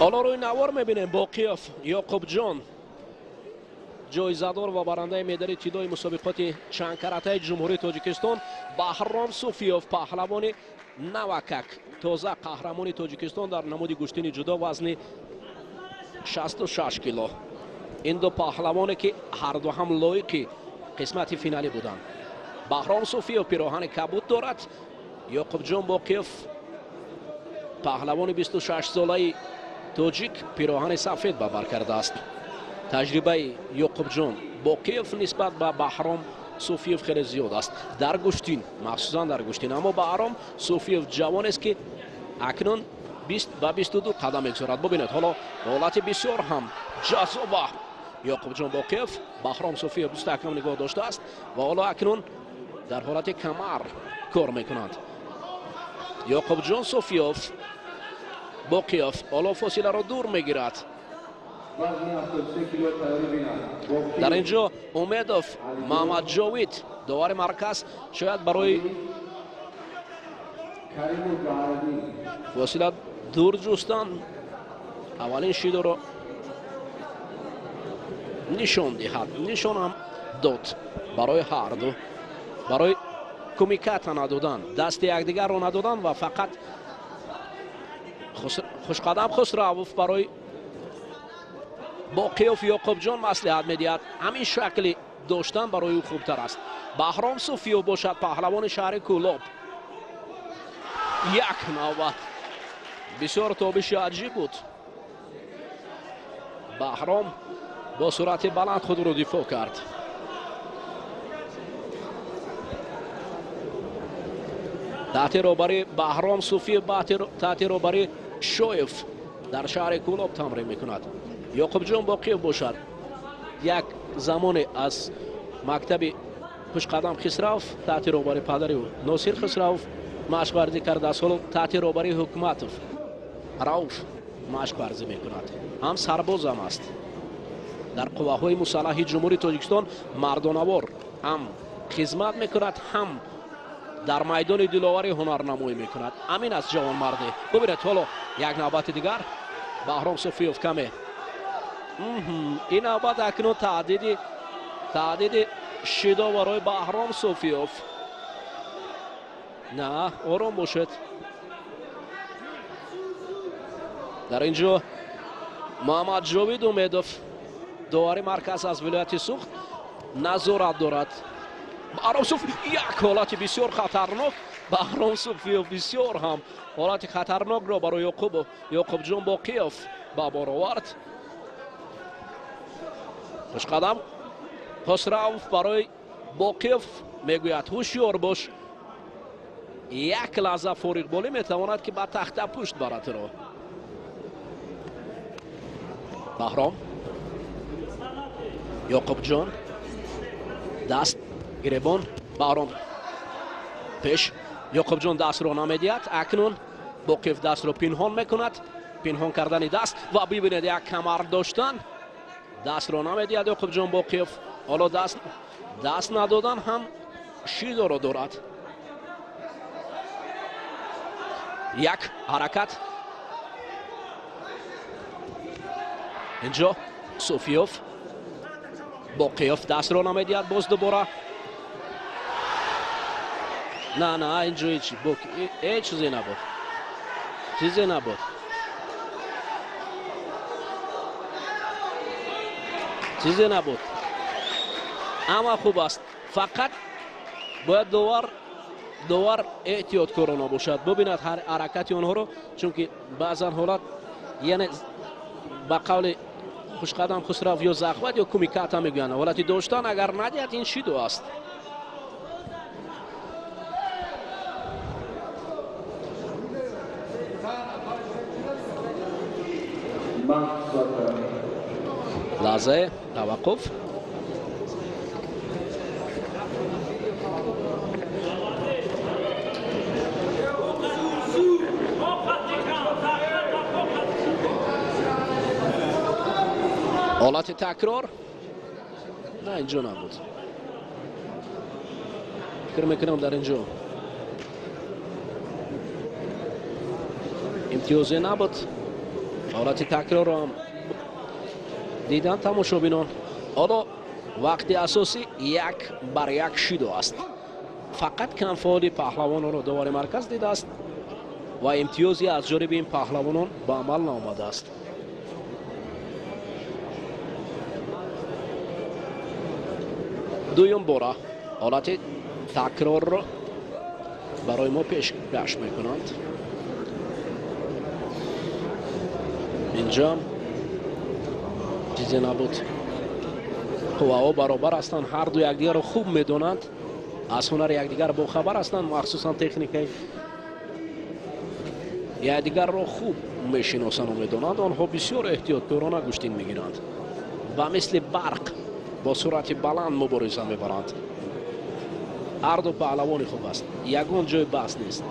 Ҳоло рӯи навор мебинем Боқиев Ёқубҷон, ҷоизадор ва барандаи медали тиллои мусобиқоти чандкаратаи Ҷумҳурии Тоҷикистон, Баҳром Суфиёв, паҳлавони навакак, тоза қаҳрамони Тоҷикистон дар намуди гӯштини ҷудо вазни 66 кило. Ин ду паҳлавоне ки ҳарду ҳам лоиқи қисмати финалӣ буданд. Баҳром Суфиёв пироҳани кабуд дорад, Ёқубҷон Боқиев паҳлавони 26-солаи тоҷик пироҳани сафед ба бар кардааст. Таҷрибаи Ёқубҷон Боқиев нисбат ба Баҳром Суфиев хеле зиёд аст дар гӯштин, махсусан дар гӯштин. Аммо Баҳром Суфиев ҷавонест ки акнун 20 ба 22 қадам мегузорад. Бубинед, ҳоло ҳолати бисёр ҳам ҷаззоба. Ёқубҷон Боқиев Баҳром Суфиев мустаҳкам нигоҳ доштааст ва ҳоло акнун дар ҳолати камар кор мекунанд. Ёқубҷон Суфиев Боқиев ҳоло фосиларо дур мегирад. Дар ин ҷо Умедов Маҳмадҷовид, довари марказ, шояд барои фосила дур ҷустан аввалин шидоро нишон диҳад. Нишон ҳам дод барои ҳарду, барои кумиката надодан, дасти якдигарро надодан ва фақат Хушқадам Хусравов барои Боқиев Ёқубҷон маслиҳат медиҳад. Ҳамин шакли доштан барои ӯ хубтар аст. Баҳром Суфиев бошад паҳлавони шаҳри Кӯлоб. Як навбат бисёр тобиши аҷиб буд. Баҳром бо суръати баланд худро дифоъ кард. Таҳти роҳбари Баҳром Суфиев, таҳти роҳбари Шоев дар шаҳри Кӯлоб тамрин мекунад. Ёқубҷон Боқиев бошад як замоне аз мактаби Хушқадам Хисрав таҳти роҳбари падари ӯ Носир Хисрав машқварзӣ кардааст. Ҳоло таҳти роҳбари Ҳукматов Рауф машқварзӣ мекунад. Ҳам сарбозам аст дар қувваҳои мусаллаҳи Ҷумҳурии Тоҷикистон, мардонавор ҳам хизмат мекунад, ҳам дар майдони диловарӣ ҳунарнамоӣ мекунад. Амин аст ҷавонмарде. Бубинед, ҳоло як навбати дигар Баҳром Суфиев каме. Ин навбат акнун таҳдиди шидо барои Баҳром Суфиев. На, ором бошед. Дар ин ҷо Маҳмадҷовид Умедов, довари марказ аз вилояти Суғд, назорат дорад. Баҳром Суфиев як ҳолати бисёр хатарнок. Баҳром Суфиев бисёр ҳам ҳолати хатарнокро барои Ёқубҷон Боқиев ба бор овард. Хушқадам Хусрав барои Боқиев мегӯяд ҳушёр бош, як лаҳза фориғболӣ метавонад ки ба тахта пушт барад ӯро. Баҳром, Ёқубҷон даст гиребон, Баҳром пеш, Ёқубҷон дастро намедиҳад. Акнун Боқиев дастро пинҳон мекунад. Пинҳон кардани даст ва бибинед як камар доштан, дастро намедиҳад Ёқубҷон Боқиев. Ҳоло даст надодан ҳам шидоро дорад. Як ҳаракат инҷо Суфиев, Боқиев дастро намедиҳад боз дубора. На, на, инҷо ҳеҷ чизе набуд, чизе набуд, чизе набуд. Ама хуб аст, фақат бояд довар эҳтиёткорона бошад, бубинад ҳар ҳаракати онҳоро, чунки баъзан ҳолат, яъне ба қавли Хушқадам Хусрав ё захват ё кумиката мегӯянд, ҳолати доштан агар надиҳад ин шидо аст. Лаҳзаи таваққуф. Ҳолати такрор на, инҷо набуд. Фикр мекунам дар инҷо имтиёзе набуд. Ҳолати такрорро ҳам дидан тамошобинон. Ҳоло вақти асосӣ 1-1 шидо аст. Фақат камфаъоли паҳлавононро довари марказ дидааст ва имтиёзе аз ҷониби ин паҳлавонон ба амал наомадааст. Дуюм бора ҳолати такрорро барои мо пешкаш мекунанд. Инҷо чизе набуд. Қувваҳо баробар ҳастанд, ҳар ду якдигарро хуб медонанд, аз ҳунари якдигар бохабар ҳастанд, махсусан техникаи якдигарро хуб мешиносанд ва медонанд. Онҳо бисёр эҳтиёткорона гӯштин мегиранд ва мисли барқ бо суръати баланд мубориза мебаранд. Ҳар ду паҳлавони хуб аст, ягон ҷои баҳс нест.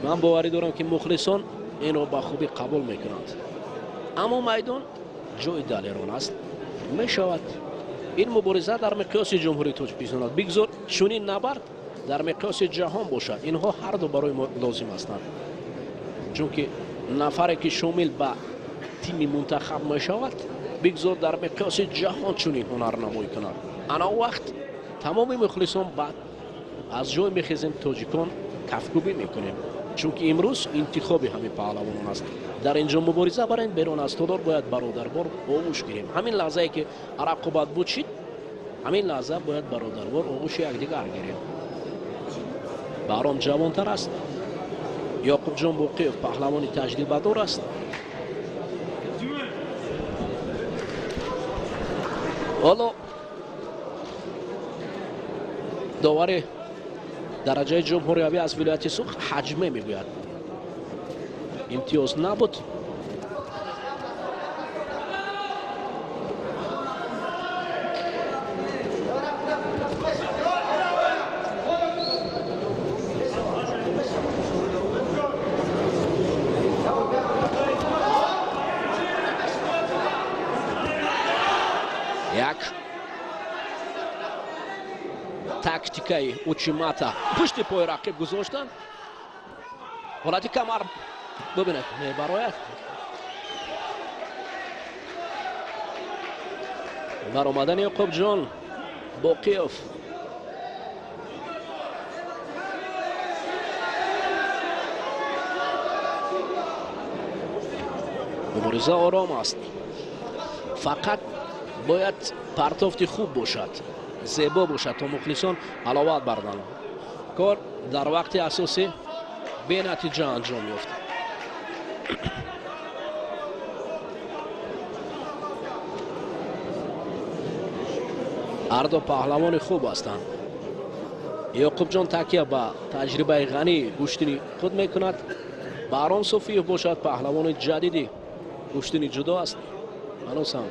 Ман боварӣ дорам, ки мухлисон инро ба хубӣ қабул мекунанд. Аммо майдон ҷои далерон аст. Мешавад ин мубориза дар миқёси Ҷумҳурии Тоҷикистон аст. Бигзор чунин набард дар миқёси ҷаҳон бошад. Инҳо ҳар ду барои мо лозим ҳастанд, чунки нафаре ки шомил ба тими мунтахаб мешавад, бигзор дар миқёси ҷаҳон чунин ҳунарнамоӣ кунад. Ана он вақт тамоми мухлисон баъд аз ҷой мехезем, тоҷикон кафкӯбӣ мекунем, чунки имрӯз интихоби ҳамин паҳлавонон аст. Дар инҷо мубориза барем, берун аз толор бояд бародарвор оғӯш гирем. Ҳамин лаҳзае ки рақобат бучид, ҳамин лаҳза бояд бародарвор оғӯши якдигар гирем. Баҳром ҷавонтар аст, Ёқубҷон Боқиев паҳлавони таҷрибадор аст. Ҳоло довари дараҷаи ҷумҳуриявӣ аз вилояти Суғд ҳаҷме мегӯяд. Имтиёз набуд. Як тактикаи учимата пушти пои рақиб гузоштан. Ҳолати камар бубинед, мебарояд. Баромадани Ёқубҷон Боқиев. Мубориза ором аст. Фақат бояд партофти хуб бошад, зебо бошад, то мухлисон ҳаловат барданд. Кор дар вақти асосӣ бенатиҷа анҷом ёфт. Ҳар ду паҳлавони хуб ҳастанд. Ёқубҷон такя ба таҷрибаи ғании гӯштини худ мекунад. Баҳром Суфиев бошад паҳлавони ҷадиди гӯштини ҷудо аст. Ҳанӯз ҳам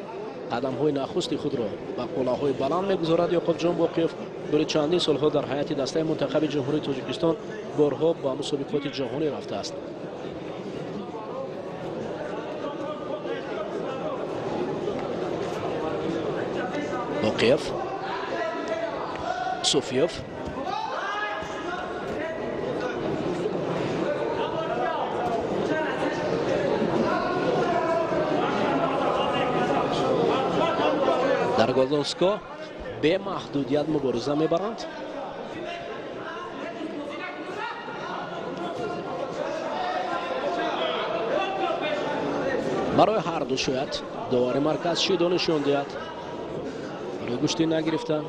қадамҳои нахусти худро ба қуллаҳои баланд мегузорад. Ёқубҷон Боқиев тӯли чандин солҳо дар ҳайати дастаи мунтахаби Ҷумҳурии Тоҷикистон борҳо ба мусобиқоти ҷаҳонӣ рафтааст. Боқиев, Суфиев, дар Голдонско бемаҳдудият мубориза мебаранд. Барои ҳар ду шояд довари марказ шидо нишон диҳад. Барои гӯштӣ нагирифтан.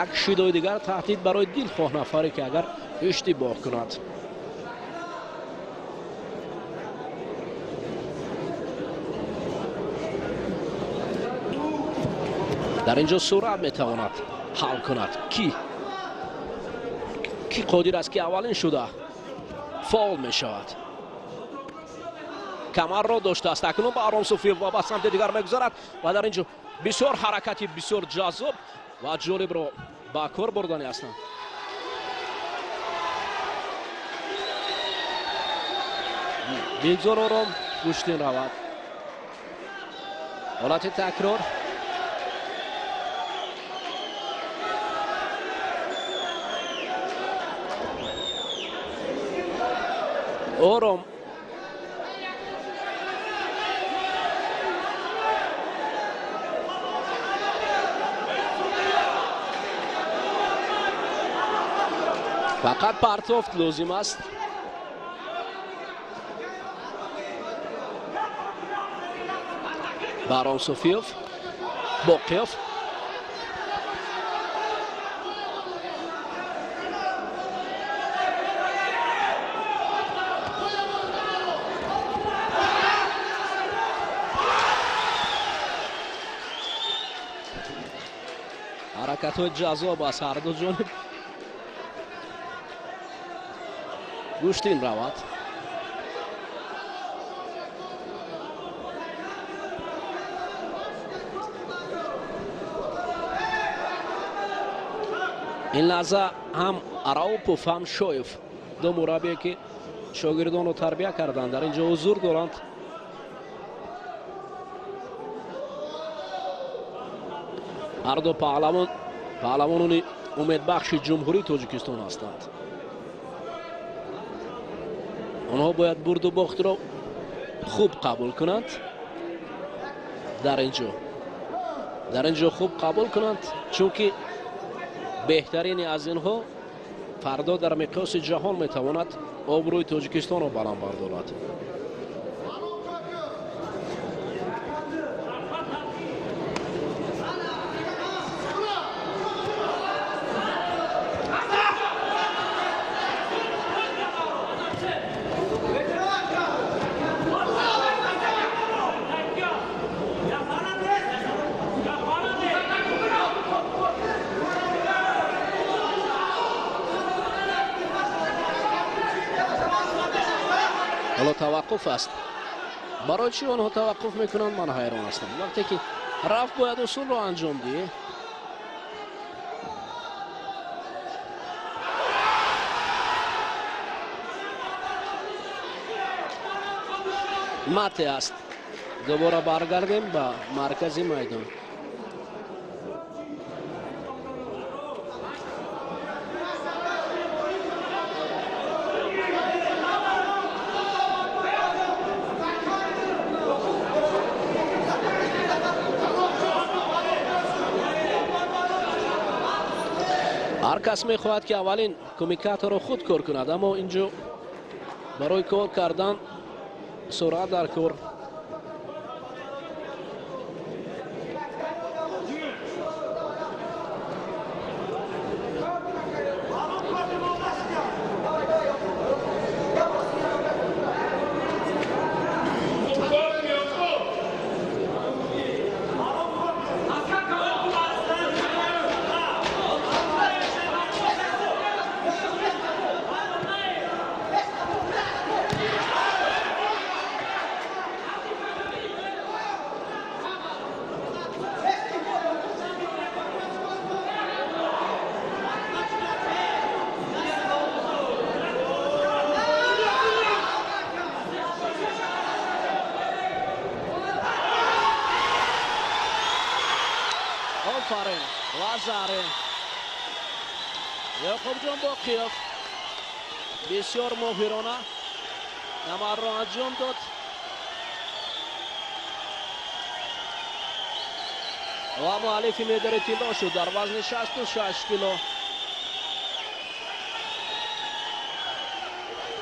Як шидои дигар таҳдид барои дилхоҳ нафаре ки агар иштибоҳ кунад. Дар инҷо суръат метавонад ҳал кунад. Ки қодир аст ки аввалин шуда фаол мешавад. Камарро доштааст. Акнун Баҳром Суфиев ва ба самти дигар мегузарад ва дар инҷо бисёр ҳаракати бисёр ҷаззоб ва ҷолибро ба кор бурдани ҳастанд. Бигзор ором гӯштин равад. Ҳолати такрор. Ором фақат партофт лозим аст. Баҳром Суфиев, Боқиев. Ҳаракатҳои ҷаззоб аз ҳар ду ҷониб. Гӯштин равад. Ин лаҳза ҳам Араупов, ҳам Шоев, ду мураббие ки шогирдонро тарбия карданд, дар ин ҷо ҳузур доранд. Ҳар ду паҳлавонони умедбахши Ҷумҳурии Тоҷикистон ҳастанд. Онҳо бояд бурду бохтро хуб қабул кунанд. Дар ин ҷо хуб қабул кунанд, чунки беҳтарини аз инҳо фардо дар миқёси ҷаҳон метавонад обрӯи Тоҷикистонро баланд бардорад. Ҳоло таваққуф аст. Барои чӣ онҳо таваққуф мекунанд, ман ҳайрон ҳастам. Вақте ки рафт бояд усулро анҷом диҳӣ. Мате аст. Дубора баргардем ба маркази майдон. Ҳар кас мехоҳад ки аввалин кумикаторро худ кор кунад, аммо инҷо барои кор кардан суръат дар кор. Офарин, Лазаре. Ёқубҷон Боқиев бисёр моҳирона амалро анҷом дод. Ва муаллифи медали тилло шуд дар вазни 66 кило.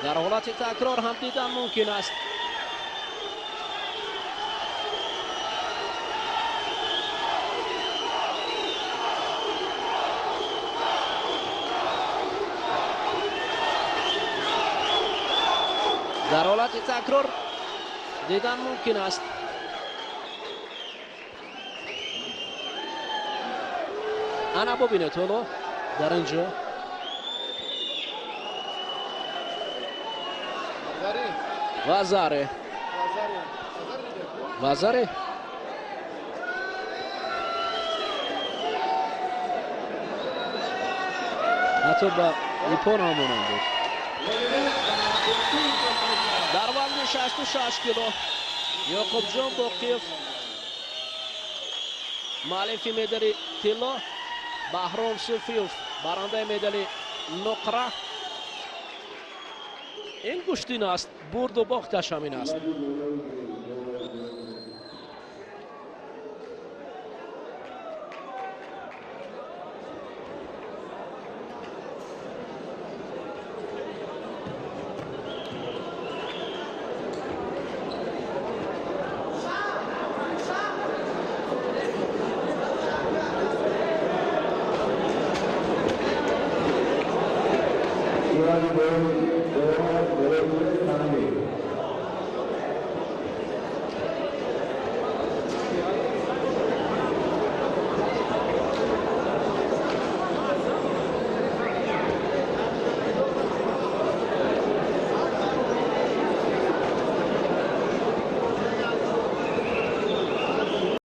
Дар ҳолати такрор ҳам дидан мумкин аст. Дар ҳолати такрор дидан мумкин аст. Ана бубинед ҳоло дар ин ҷо Вазаре. Вазаре. Ҳатто ба ипон ҳам монанд буд. Дар вазни 66 кило Ёқубҷон Боқиев муаллифи медали тилло, Баҳром Суфиев барандаи медали нуқра. Ин гӯштин аст, бурду бохташ ҳамин аст.